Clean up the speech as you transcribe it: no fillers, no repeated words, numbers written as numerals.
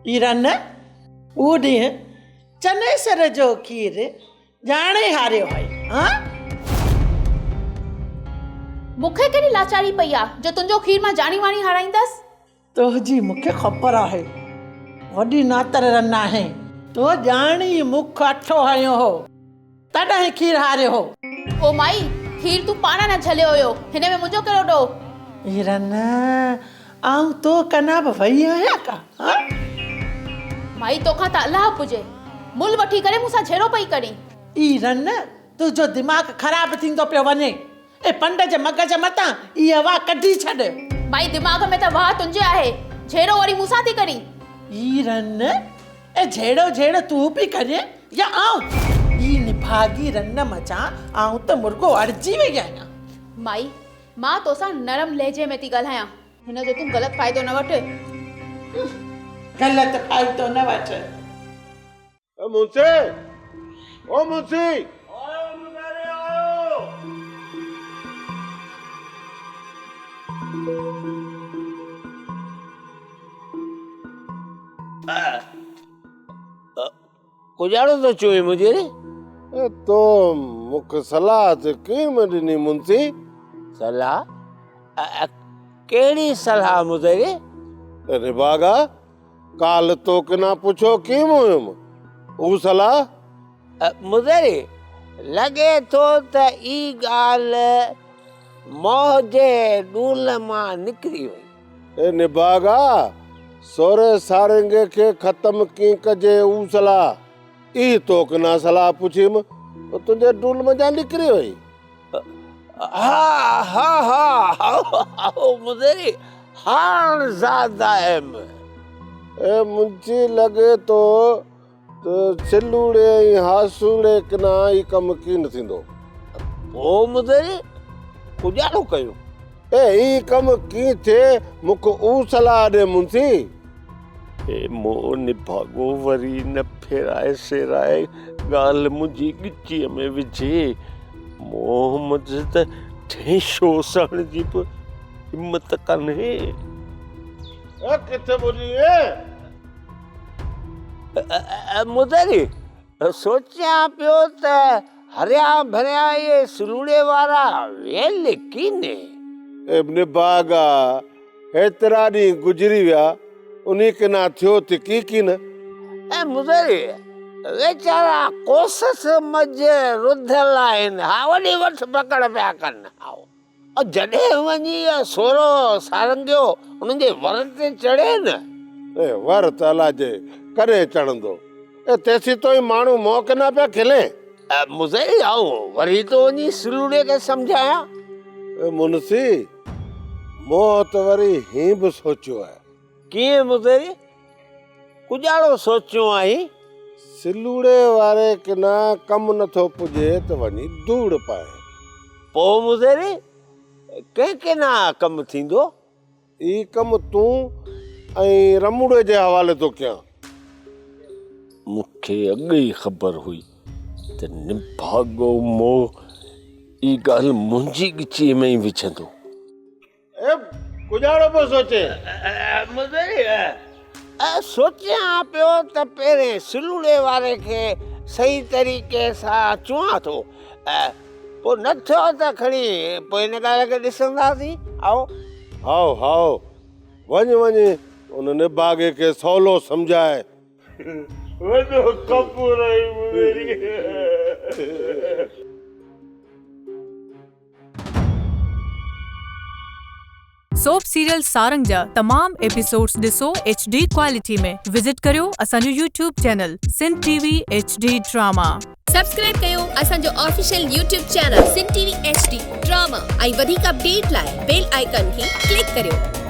اي رن، اهو ڏينهن چنيسر جو کير ڄاڻي هاريو هئي، هان؟ مون کي ڪهڙي لاچاري پئي آ جو تنهنجو کير مان ڄاڻي واڻي هارائيندس؟ تنهنجي مون کي خبر آهي، وڏي ناتر رن آهين. تو ڄاڻي مون کي اٺو هنيو هو، تڏهن کير هاريو هو. او مائي، کير تون پاڻ نه جهليو هيو، هن ۾ منهنجو ڪهڙو ڏوهه؟ اي رن، آئون تو ڪنا به وئي آهيان ڪا، هان؟ مائي، توکان ته الله پڄي، ملهه وٺي ڪري مون سان جهيڙو پئي ڪرين. اي رن، تنهنجو دماغ خراب ٿيندو پيو وڃي. اي پنڊ جي مغز متان اي هوا ڪڍي ڇڏ. مائي دماغ ۾ ته واهه تنهنجي آهي، جهيڙو وري مون سان ٿي ڪرين. اي رن، اي جهيڙو جهيڙو تون پئي ڪرين يا آئون؟ اي نڀاڳي رن مچان آئون ته مرڳو اڙجي وئي آهيان. مائي، مان توسان نرم لهجي ۾ ٿي ڳالهايان، هن جو تون غلط فائدو نه وٺ. غلط فائدو نه وٺ. اي منشي! او منشي! آيو مظاهري آيو! ڪجاڙو ٿو چوين مجيري؟ اي تو مون کي صلاح ته ڪيئن نه ڏني منشي؟ صلاح؟ ڪهڙي صلاح مظاهري؟ اي نڀاڳا! ڪالهه تو ڪنا پڇيو ڪيم هيم هو صلاح. مزري، لڳي ٿو ته اي ڳالهه موهه جي ڏول مان نڪري وئي. اي نڀاڳا، سورهيه سارنگي کي ختم ڪين ڪجي هو صلاح. اي تو ڪنا صلاح پڇيم، تنهنجي ڏول منجهان نڪري وئي. ها ها ها هائو مزري، هاڻ زاد آيم. اي منشي لڳي ٿو ته سلوڙي ۽ هاسوڙي ڪنا هي ڪم ڪين ٿيندو. پوء مزري ڪجاڙو ڪيو. اي هي ڪم ڪين ٿئي مون کي او صلاح ڏي منشي. اي مون نڀاڳو وري نه ڦيرائي سيرائي ڳالهه منهنجي ڳچيء ۾ وجهي. منهن منجهه ته ٺينشو سهڻ جي به همت ڪانهي. اي ڪٿي ٻڏي وئين؟ مدري، سوچيان پيو ته هريا ڀريا اهي سلوڙي وارا ويل ڪينهي. اي نڀاڳا، هيترا ڏينهن گذري ويا، انهي ڪنا ٿيو ته ڪي ڪين. اي مدري، ويچارا ڪوسس منجهه رڌل آهن، ها وڏي وٺ پڪڙ پيا ڪن. هائو. جڏهن وڃي اهو سورو سارنگيو انهن جي ور تي چڙهي نه. اي ور ته الاجي ڪڏهن چڙهندو. اي تيسين توئين ماڻهو منهن ڪنا پيا کلين. مزئي آئون وري ٿو وڃي سلوڙي کي سمجهايان. اي منسي، مون ته وري هين به سوچيو آهي. ڪيئن مزئي؟ ڪجاڙو سوچيو آهين؟ سلوڙي واري ڪنا ڪم نٿو پڄي ته وڃي ڌوڙ پائين. پوء مزيري، ڪنهن ڪنا ڪم ٿيندو؟ هي ڪم تون ۽ رموڙي جي حوالي ٿو ڪيان. مون کي اڳ ئي خبر هئي ته نڀاڳو موهه هي ڳالهه منهنجي ڳچيء ۾ ئي وجهندو. اي ڪجاڙو پيو سوچين؟ مزري، سوچيان پيو ته پهرين سلوڙي واري کي صحيح طريقي سان چوان ٿو، پوء نه ٿيو ته کڻي پوء ان ڳالهه کي ڏسنداسين. هائو. هائو هائو، وڃ وڃ ان نڀاڳي کي سولو سمجهاء. وڏو ڪپور آهين مزري. سوپ سيريل سارنگ جا تمام ايپيسوڊز ڏسو ايڇ ڊي ڪوالٽي ۾ وزٽ ڪريو اسان جو YouTube channel Sindh T V H D drama. Subscribe ڪيو اسان جو official YouTube channel Sindh T V H D drama ۽ وڌيڪ اپڊيٽ لاء بيل آئيڪان کي ڪلڪ ڪريو.